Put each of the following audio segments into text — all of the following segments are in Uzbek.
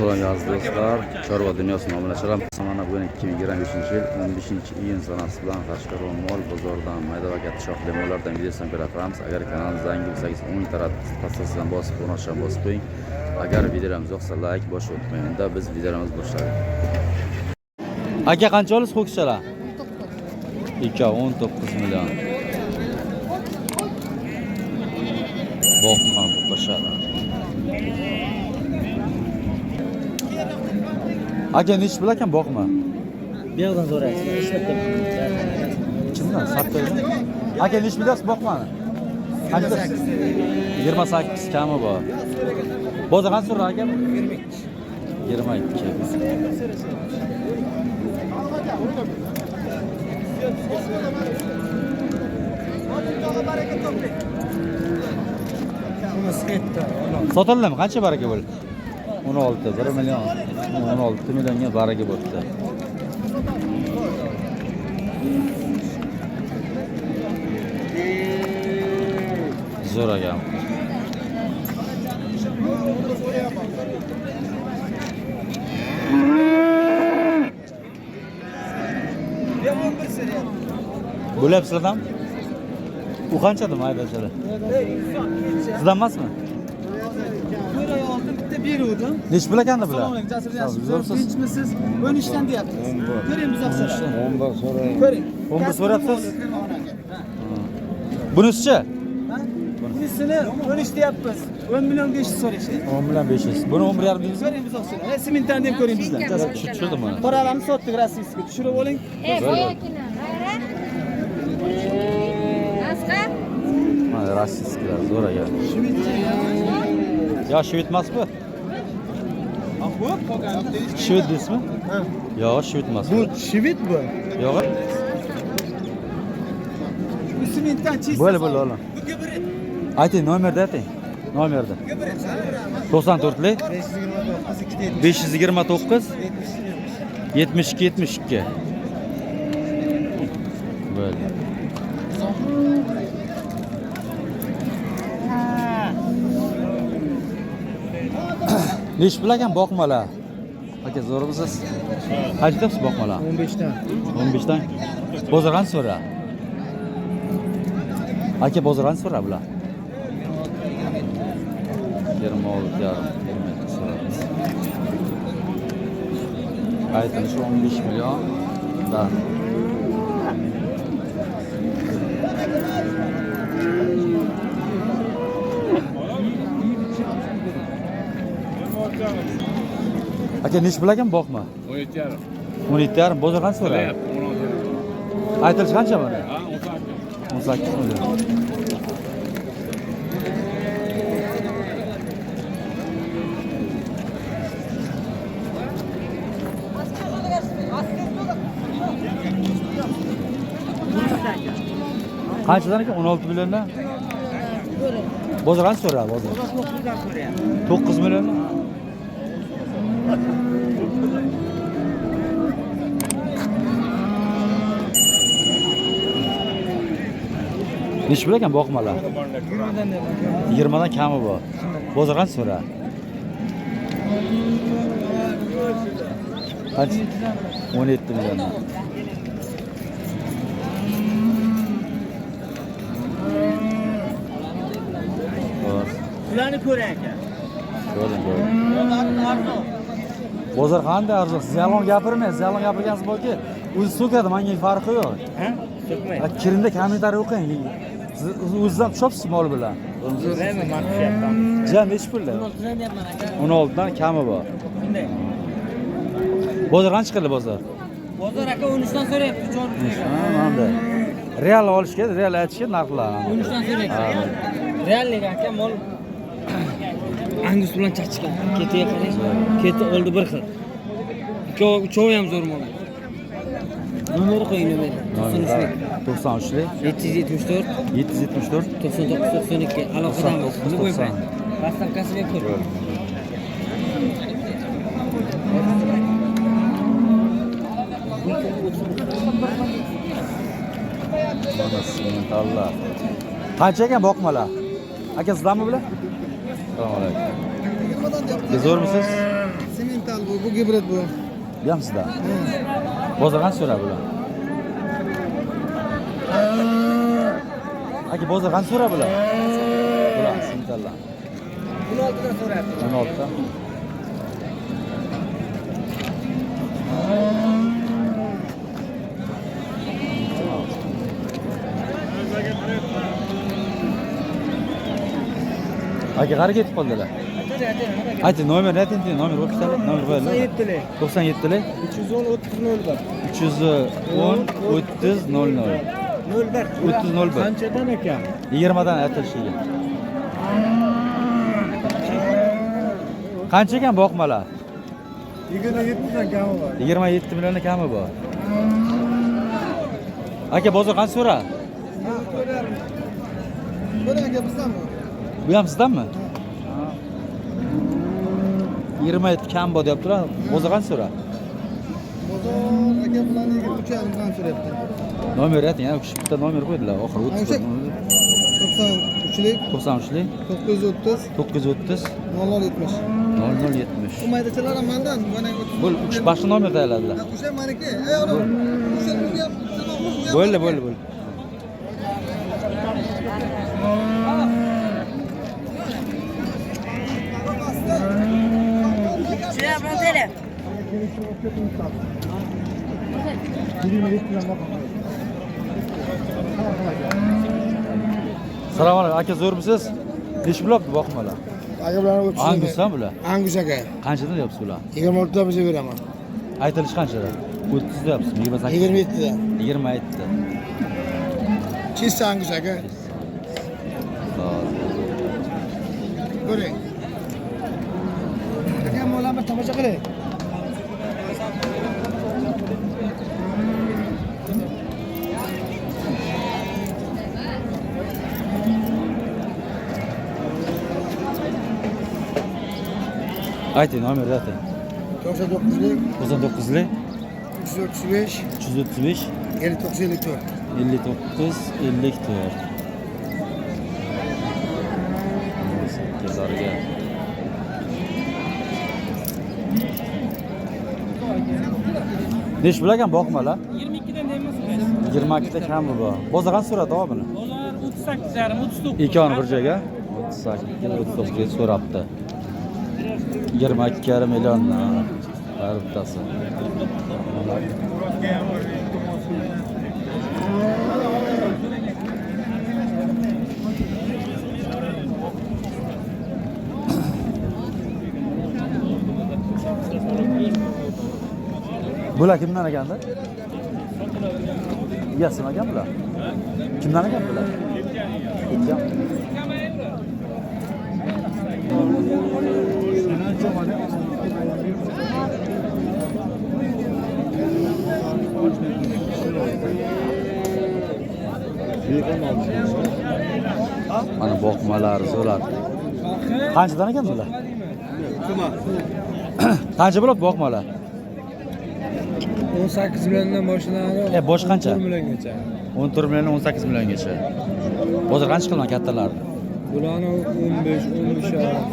Assalomu alaykum aziz do'stlar. Chorva dunyosi muomalachilar. Mana bugun 2025-yil 15-iyun sanasi bilan Qashqadaryo mol bozoridan mayda va katta shoxli mollardan videosini ko'rib turamiz. Agar kanalimiz yangi bo'lsangiz, o'ng taraf pastasidan bosib, qo'ng'iroqchani bosib qo'ying. Agar videolarimiz yoqsa, like bosishni unutmang. Unda biz videolarimizni boshladik. Aka, qancha olasiz ho'kizchalar? 2 19 million. Boqma boshladi. Aka, nechi pul ekan boqma? Bu yoqdan so'raysiz, ishlab turibman. Kimdan? Satdingmi? Aka, nechi pul deyapsiz boqmani? Qancha? 28 kami bor. Bozor qancha so'radi aka? 22. Sotiladimi? Qancha baraka bo'ldi? 16, 1 million. 16 millionga baraka bo'libdi. Zo'r ekan. Bo'lyapsizlardan? U qanchada maydachalar? Sizdan emasmi? Bir oy oldin bitta beruvdim. Nechi pul ekanda bular? Assalomu alaykum, Jasur Sog' yaxshimisiz? Tinchmisiz? 13 dan deyapmiz. Ko'ring buzoqchalar. 11 so'rayman. Ko'ring. 11 so'rayapsiz? Bunisichi? Bunisini 13 deyapmiz. 10 million 500 so'rashyapti. 10 million 500. Buni 11,5 deymizmi? Ko'ring buzoqchalar. E, sementdan deb ko'ring bizdan. Jasur. Tushirdim buni. Qoralarni sotdik rossiyskiy. Tushirib oling. E, boyagina. Asqar, Mana rossiyskilar zo'r ekan. Yo, shved emas bu? Shved deysizmi? Yo'q, shved emas. Bu shved bu. Yo'q. Bu sementdan чисто. Bo'ldi, bo'ldi, oling. Bu gibrid. Ayting, nomerni ayting. Nomerni. Gibrid. 94lik 529 529 72 72. Bo'ldi. Nechi pul ekan boqmalar? Aka, zo'rmisiz? Qancha deyapsiz boqmalar? 15 dan. 15 dan. Bozor qancha so'ra? Aka, bozor qancha so'ra bular? 26 yarim, 27 so'raymiz. Aytilishi 15 million. Da. Aka, nechi pul ekan boqma? 17,5. 17,5. Bozor qancha so'radi? 16,5. Aytilishi qancha buni? Ha, 18. 18 million. Qanchadan ekan? 16 milliondan? Bozor qancha so'radi bozor? 9 millionmi? Nechi pul ekan boqmalar? 20 dan kami bor. Bozor qancha so'radi? Qancha? 17 milliondan. Xo'p. Ularni ko'ring aka. Ko'rdim, ko'rdim. Bozor qanday arzon? Siz yolg'on gapirmaysiz. Siz yolg'on gapirgansiz borki, o'zi so'kadi, menga farqi yo'q. Ha? So'kmaydi. Ha, Kirimda kommentariy o'qing. Siz o'zingiz ham tushyapsiz mol bilan. So'rayman, men tushyapman. Ja, nechi pulda? 16 dan deyapman aka. 16 dan kami bor. Bunday. Bozor qancha qildi bozor? Bozor aka 13 dan so'rayapti, 4 Ha, mana real olish kerak, real aytish kerak narxlarni. 13 dan so'rayapti. Reallik aka mol Angus bilan chachgan. Ketiga qarang. Keti oldi bir xil. Ikkovi uchovi ham zo'r mol. Nomeri qo'ying nomeri. 93lik. 93lik 774 774 99 92 aloqadamiz. 99, Любой payt. 90. Доставкасы bepul. Mana simentallar. Qancha ekan boqmalar? Aka, sizlarmi bular? Assalomu alaykum. Zo'rmisiz? Semental. Bu gibrid bu. Bu ham sizdan. Bozor qancha so'radi bular? Aka, bozor qancha so'radi bular? Bular simtallar. 16 dan so'rayapti. 16 dan. Aka, qayerga ketib qoldilar? Ayting, nomerni ayting, nomer qo'yib nomer qo'yadilar. 97lik. 97lik 310 30 01. 310 30 00. 01. 30 01. Qanchadan ekan? 20 dan aytilishiga. Qancha ekan boqmalar? 27 dan kami bor. 27 millionni kami bor. Aka, bozor qancha so'radi? Ha, ko'rarmi? Ko'ring aka, bizdan bu. Bu ham sizdanmi? 27 kam bor deyaptilar. Bozor qancha so'radi? Bozor aka bilan 23,5 dan so'rayapti. Nomer ayting, u kishi bitta nomer qo'ydilar. Oxiri 30. 93lik 93lik 930 930 0070. 0070. Bu maydachalar ham mandan, mana 30. Bu u kishi boshqa nomer tayinladilar. Ha, o'sha maniki. Ey oğlum, o'sha uni ham Bo'ldi, bo'ldi, bo'ldi. Assalomu alaykum aka, zo'rmisiz? Nechi pul boqmalar? Aka bularni 30. Angusdan bular. Angus aka. Qanchadan deyapsiz bular? 26 dan biza beraman. Aytilishi qanchadan? 30 deyapsiz, 28. 27 dan. 27. Чисто Angus aka. Ko'ring. Aka, mollar bir tomosha qiling. Ayting, nomerni ayting. 99lik 99lik 335 335 59 54. 59 54. Sakkizlarga. Nechi pul ekan boqmalar? 22 dan deymiz. 22 ta kami bor. Bozor qancha so'radi buni? Bozor 38,5 39. Ikkovini bir joyga 38 39 ga so'rabdi. 22,5 million har bittasi. Bular kimdan ekanda? Egasi ekan bular? Kimdan ekan bular? Ketgan. Mana boqmalar, zo'lar. Qanchadan ekan bular? Qancha bo'ladi boqmalar? 18 milliondan boshlanadi. Bosh qancha? 14 milliongacha. 14 milliondan 18 milliongacha. Bozor qancha qilgan kattalarni? Bularni 15, 15 yarim.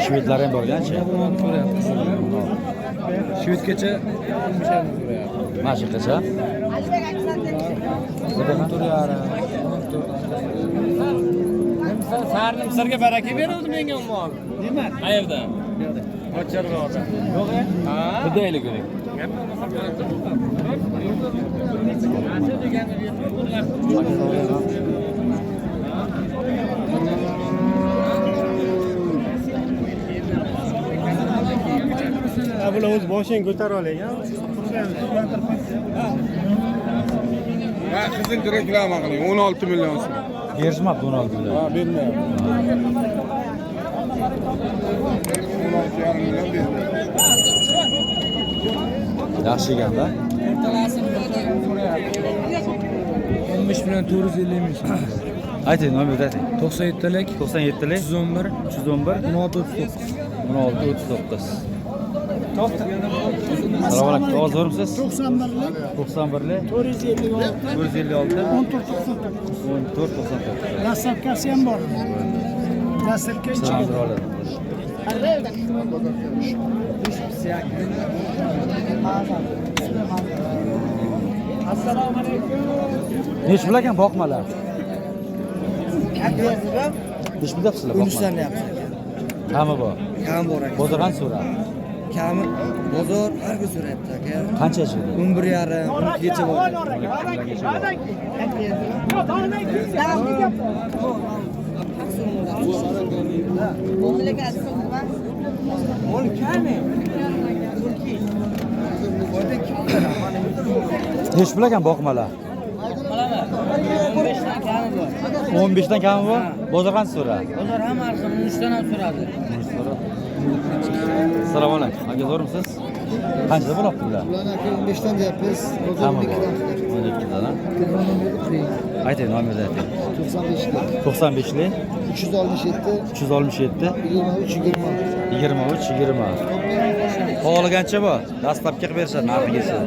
Shvedlar ham borganchi. 16 so'rayapti. Shvedgacha 15 yarim so'rayapti. Mana shu yergacha. 14 yarim, 14. Sarni Misrga baraka beruvdi menga u mol. Nima? Qayerda? Ocharg'oda. Yo'q, ha? Xudaylik ko'ring. Bular o'z boshing ko'tara olgan. Ha, qizil reklama qiling, 16 million so'm. Berishmabdi 16 million. Ha, bermayapti. 16,5 million bermayapti. Yaxshi ekanda. 15 million 450 ming so'm. Ayting, nomerni ayting. 97lik 97lik 311 311 16 39. 16 39. Assalomu alaykum. Tog'a, zo'rmisiz? 91lik 91lik 456 456 14 99. 14 99. Dastlabkasi ham bor. Dastlabki Salom oladi. Nechi pul ekan boqmalar? Nechi pul deyapsizlar boqma? 13 dan deyapmiz aka. Kami bor. Kam bor aka. Bozor qancha so'radi? Kami bozor har kun so'rayapti aka. Qancha ichidi? 11,5, 12 gacha bor. Nechi pul ekan boqmalar? 15 dan kami bor. 15 dan kami bor. Bozor qancha so'radi? Bozor hamma har xil 13 dan ham so'radi. Assalomu alaykum. Aka, zo'rmisiz? Qanchada bo'lyapti bular? Bularni aka 15 dan deyapmiz. Bozor Kami bor. 12 dan qilyapti. 12 dan. Telefon nomeri qiling. Ayting, nomerni ayting. 95 95 lik 367 367 23 20. 23 20. Xohlagancha bor. Dastlabki qilib berishadi narxigacha.